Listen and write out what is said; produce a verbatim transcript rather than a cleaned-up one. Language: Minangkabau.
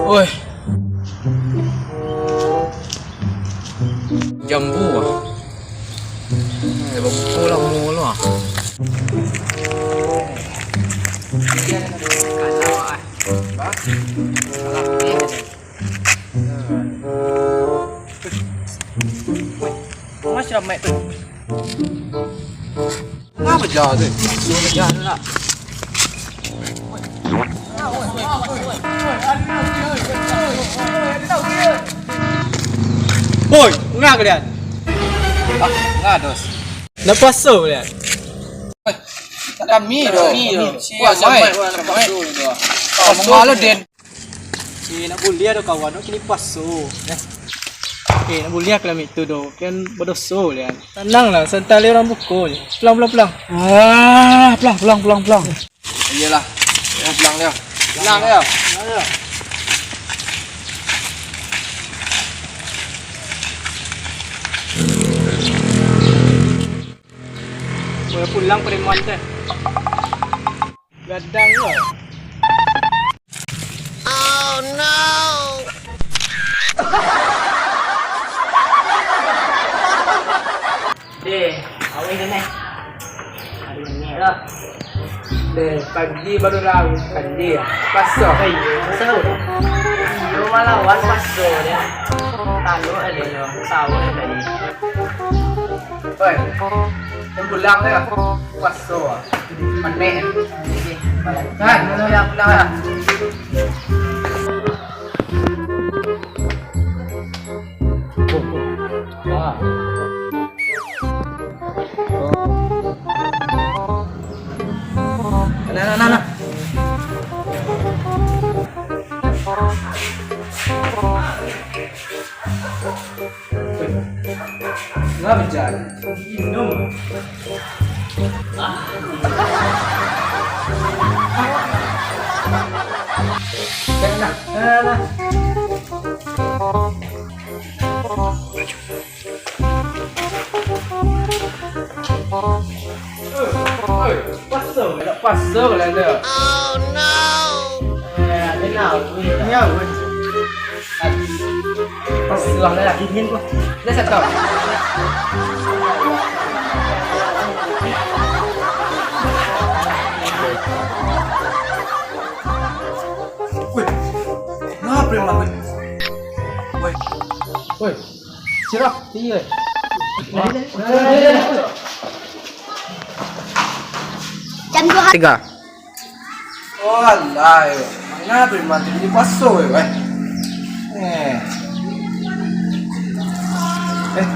Oi. Jambu ah. Eh, babuko lah umua lo ah. Kalau ah. Kalau eh. Weh, mas ramek tu. Ngapa jalan tu? Jalan tu nak. Woi, ngapa kalian? Ah, ngapa, Dos? Nak puaso kalian? Weh, tak kami doh. Kami doh. Wah, siapa, eh? Wah, nak puaso ni doh. Oh, mangalo den. Eh, nak buliah doh kawan, kini puaso. Eh, nak buliah kalian itu doh, kan badoso kalian. Tananglah, santai urang buko ni. Pulang, pulang, pulang. Ah, pulang, pulang, pulang, pulang. Iyolah. Ya, pulang dia. Pulang dia. Boleh pulang preman teh. Gadang lo. Oh no. Deh, awih deh neh. Aduh, neh lah. Deh, pagi baru lah pagi ya. Pasok. Hei, pasok. Lu malawan pasok deh. Tanduk aja lo, sahur tadi. Oi, pulang ya. Puaso. Panek. Kan, pulang lah. Nah, nah, nah, nah. Lah, bicara. Minum. Nah, nah, nah. Oi, oi, puaso, nak puaso lah tu. Oh no. Eh, ada nak, ni, ni apa? Puaso lah, dingin tu. Dah satu. Weh, ngapa yang makan? Weh. Weh. Sirah, tiga. Jam dua. Tiga. Oh, alah, yo. Manga tu mati di paso, yo, eh. Eh. Eh.